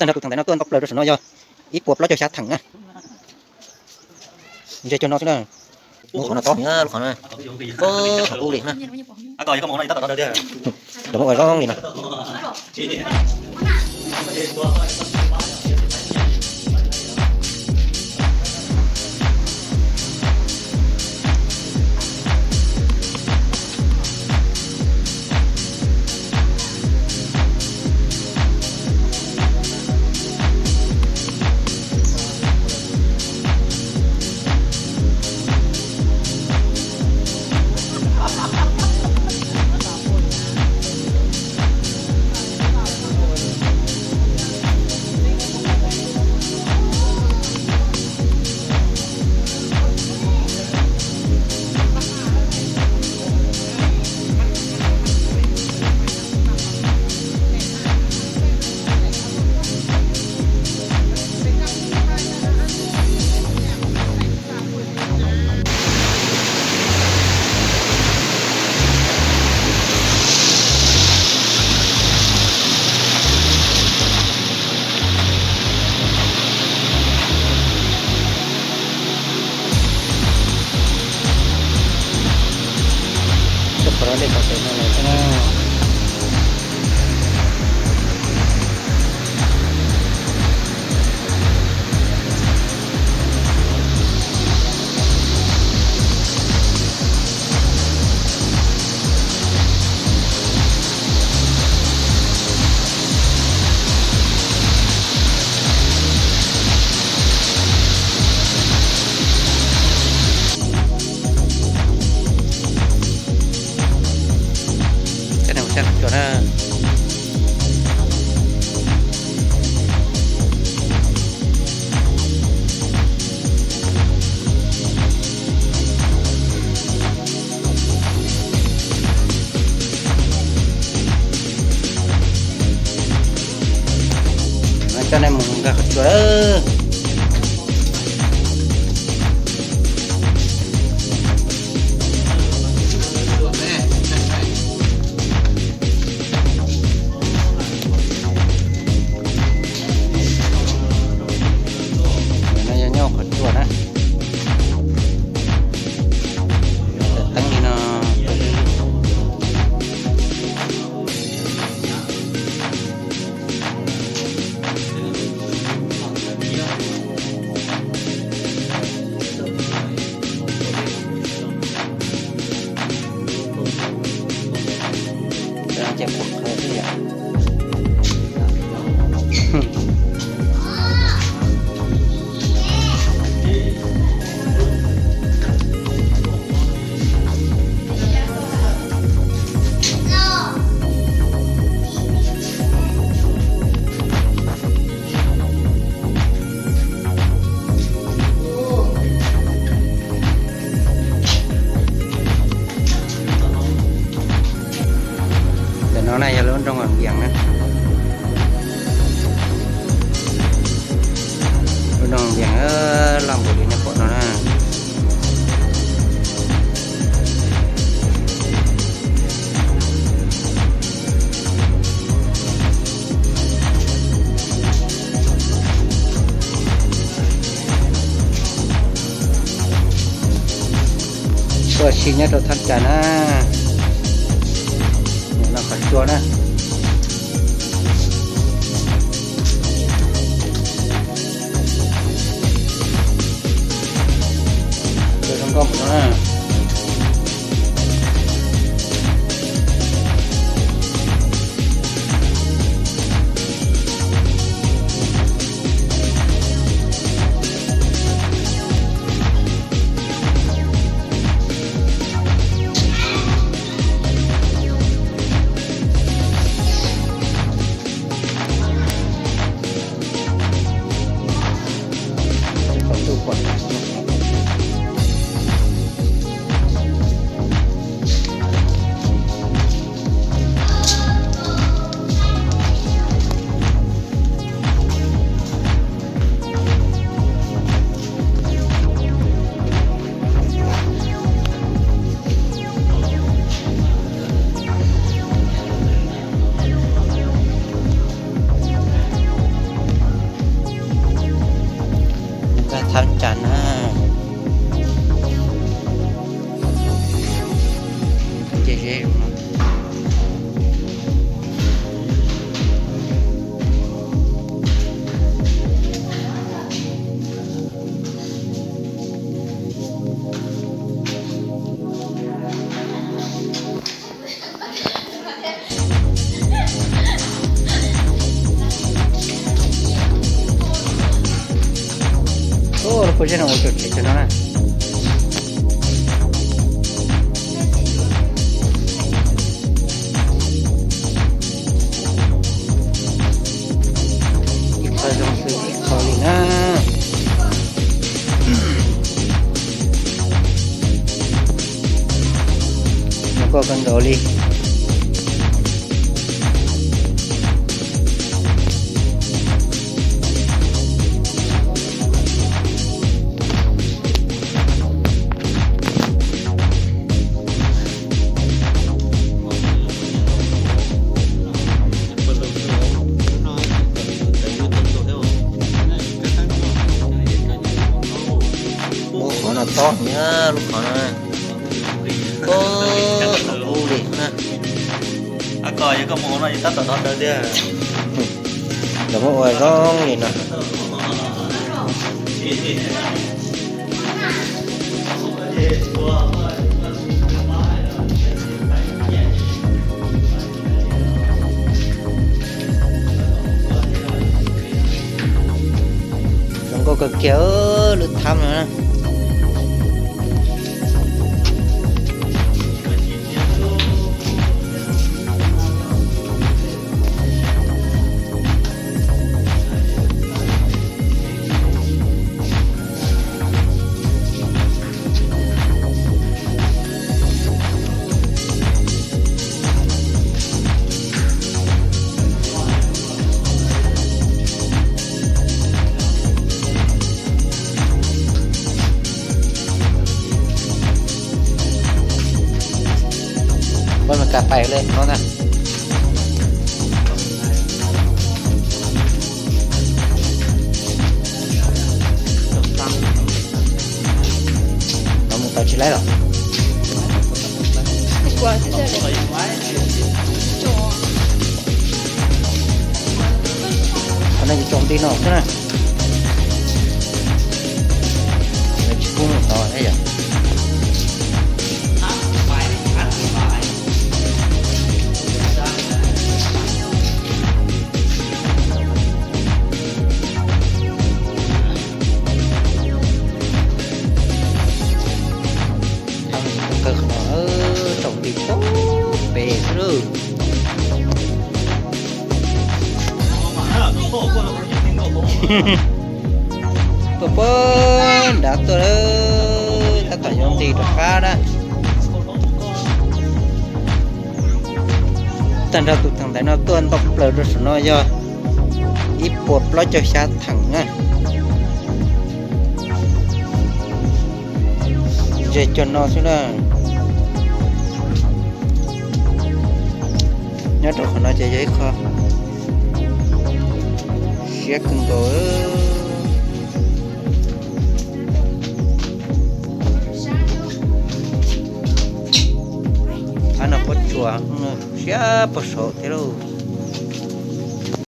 Nrog tus theem ntawm no tuaj nto plaws rau saum no yog ib puas plaub caug xya theem na. Ze cog no xwb na. Lub qhov no tob, lub qhov no, qhov kub li na. Rau muab ua zoo li no. Cov neeg mus saib qhov tsua na. Coj nej mus nkag qhov tsua lawm. No yog nyob qhov tsua na. Teeb li no. Ces pom qhov twg yom? Ntawm no na yog lub nroog Vaj Viam na. Lub nroog Vaj Viam loj npaum li nej pom no na. Tuaj ua si nyob rau Thaj Cas na. Nim no qhov tsua na. Tsua zoo nkauj mus no na. Tab cas na. Ces ze no. Ua lub pob zeb no ua tau tsev cov no na. Ib qho zoo xwb ib qho li na. Zoo nkauj kawg nkaus li. Lub qhov no tob nyob lub qhov no. Ub li na. Lawv muab ua zoo li no. Zoo nkauj kawg kiag lub thab no na. Poj Mes Kas pais lawm no na. Los mus tau tsis laib los? Qhov no yus tsaus nti no xwb na. Lawv tsis pub mus tod thiab yom. Kawg qhov no tsaus nti pem xwb lauj. Tuaj puag nrad tuaj lawm, tab tom yuav nqis rov qab na. Tag nrho tus theem ntaiv no tuaj ntau plaws rau saum no yog ib puas plaub caug xya theem na. Ze cov no xwb na. Nyob rau qhov no ces yog ib qho siab kawg nkaus. Qhov no pob tsuas siab pob saud thiab lauj.